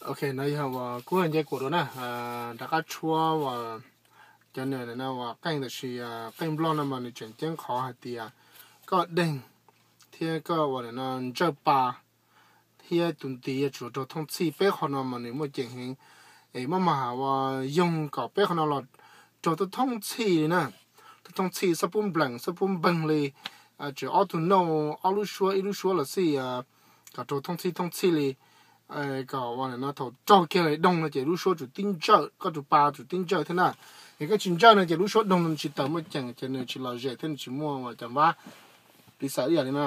Ok, no yog uas kuv nce kuam dua na, rov qab tshuab uas cov niag no uas qeej tam sis qeej Nplog no mas nws tseem ceeb qhov hais tias koj deeg thiab koj uas no ntsawj pa thiab tus ntiv yuav tsum raug thooj txhij, peb qhov no mas nws muaj ceem heev. Es maj mam has uas yoog kom peb qhov no los raug thooj txhij li na, thooj txhij, xob pub nplees xob pub npeeg li, tseem ob tug nauj ob lub suab ib lub suab los xij, kom raug thooj txhij thooj txhij li, kom uas no thaum raug kiag li doog no ces lub suab tsum tib ntsawj, koj tus pa tsum tib ntsawj thiab na. Es koj tsis ntsawj no ces lub suab doog no tsis tawm muaj ceem ces nws tsis lom zem thiab nws tsis muaj uas cov npab piv xam ib yam li no.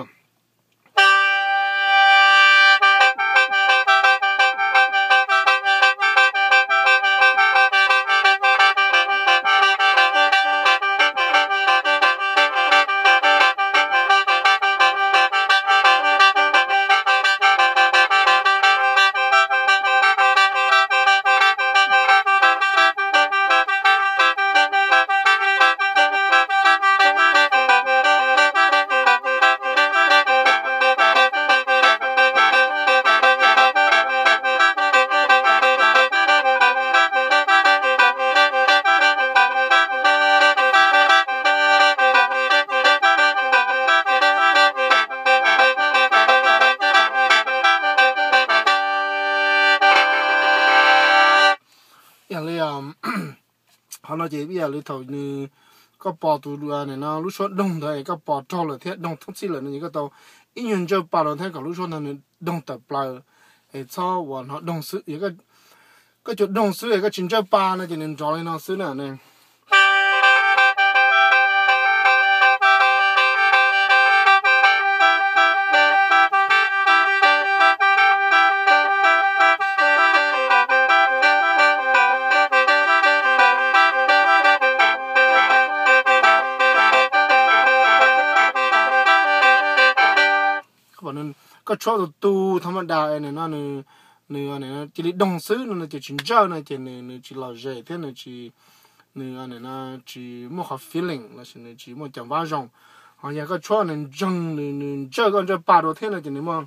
Yog li qhov no ces ib yam li thaum nws, koj pom tus no lub suab doog ntawd es koj pom raug lawm thiab doog thooj txhij lawm no ces koj tau ib nyuag ntsawj pa rau thiab kom lub suab ntawd nws doog tawm plaws, es txhob uas hnov doog xwb. Koj cuag doog xwb es koj tsis ntsawj pa no ces nws nrov li no xwb na. Koj tshuab tus tu thaj maj da no, nws cia li doog xwb no ces tsis ntsawj no ces nws tsis lom zem thiab nws tsis, nws tsis muaj qhov feeling los sis nws tsis muaj cov npab zoo. Ho yog koj tshuab nws ntseeg, nws ntsawj, koj ntsawj pa rau thiab no ces nws muaj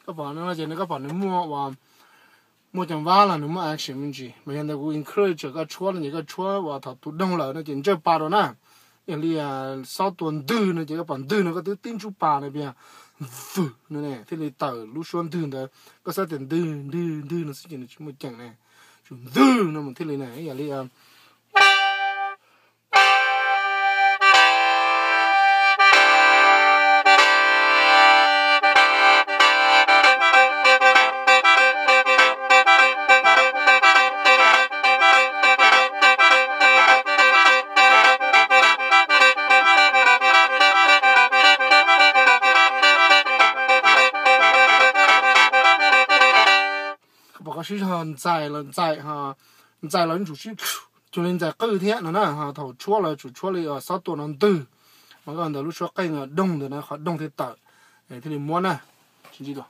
Koj pom no ces nws, koj pom nws muaj uas muaj cov npab los nws muaj action me ntsis. Mas yog ntawd kuv encourage koj tshuab no ces koj tshuab uas thaum tus doog lawm no ces ntsawj pa rau na. Yog li xob tua ntwg no ces koj pom ntwg no koj twb tib ntsub pa no, vwm no ne thiaj li tawm lub suab ntwg ntawd. Koj xav tias ntwg ntwg ntwg no xwb ces nws tsis muaj ceem ne. Tsum ntwg no mus thiaj li na. Yog li pom qhov sib zog ntxais los ntxais, ntxais los tsum sib, cuag li ntxais qwj thiab no na. Thaum tshuab los tsum tshuab li xob tua no ntwg, mas koj ntawd lub suab qeej doog ntawd na, qhov doog thiaj tawm, thiaj li muab na. Tsis ntsib dua.